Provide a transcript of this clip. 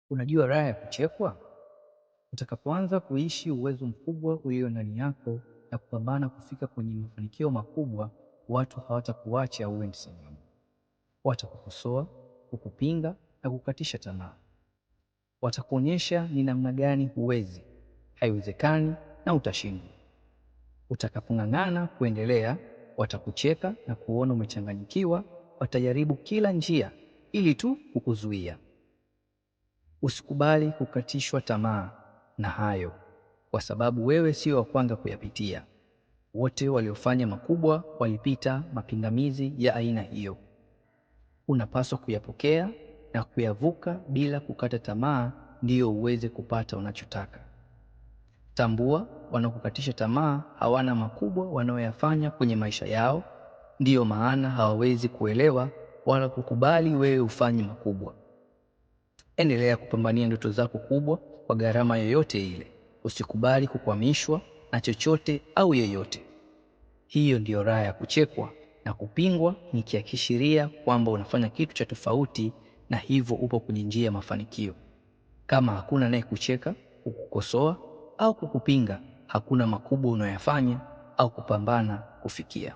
Unajua raha ya kuchekwa? Utakapoanza kuishi uwezo mkubwa ulio ndani yako na kupambana kufika kwenye mafanikio makubwa, watu hawatakuacha uwe salama. Watakukosoa, kukupinga na kukatisha tamaa. Watakuonyesha ni namna gani huwezi, haiwezekani na utashindwa. Utakapong'ang'ana kuendelea, watakucheka na kuona umechanganyikiwa. Watajaribu kila njia ili tu kukuzuia. Usikubali kukatishwa tamaa na hayo, kwa sababu wewe sio wa kwanza kuyapitia. Wote waliofanya makubwa walipita mapingamizi ya aina hiyo. Unapaswa kuyapokea na kuyavuka bila kukata tamaa, ndiyo uweze kupata unachotaka. Tambua, wanaokukatisha tamaa hawana makubwa wanaoyafanya kwenye maisha yao, ndiyo maana hawawezi kuelewa wala kukubali wewe ufanye makubwa. Endelea kupambania ndoto zako kubwa kwa gharama yoyote ile. Usikubali kukwamishwa na chochote au yeyote. Hiyo ndiyo raha ya kuchekwa na kupingwa, nikiakishiria kwamba unafanya kitu cha tofauti na hivyo upo kwenye njia ya mafanikio. Kama hakuna anayekucheka, kukukosoa au kukupinga, hakuna makubwa unayoyafanya au kupambana kufikia.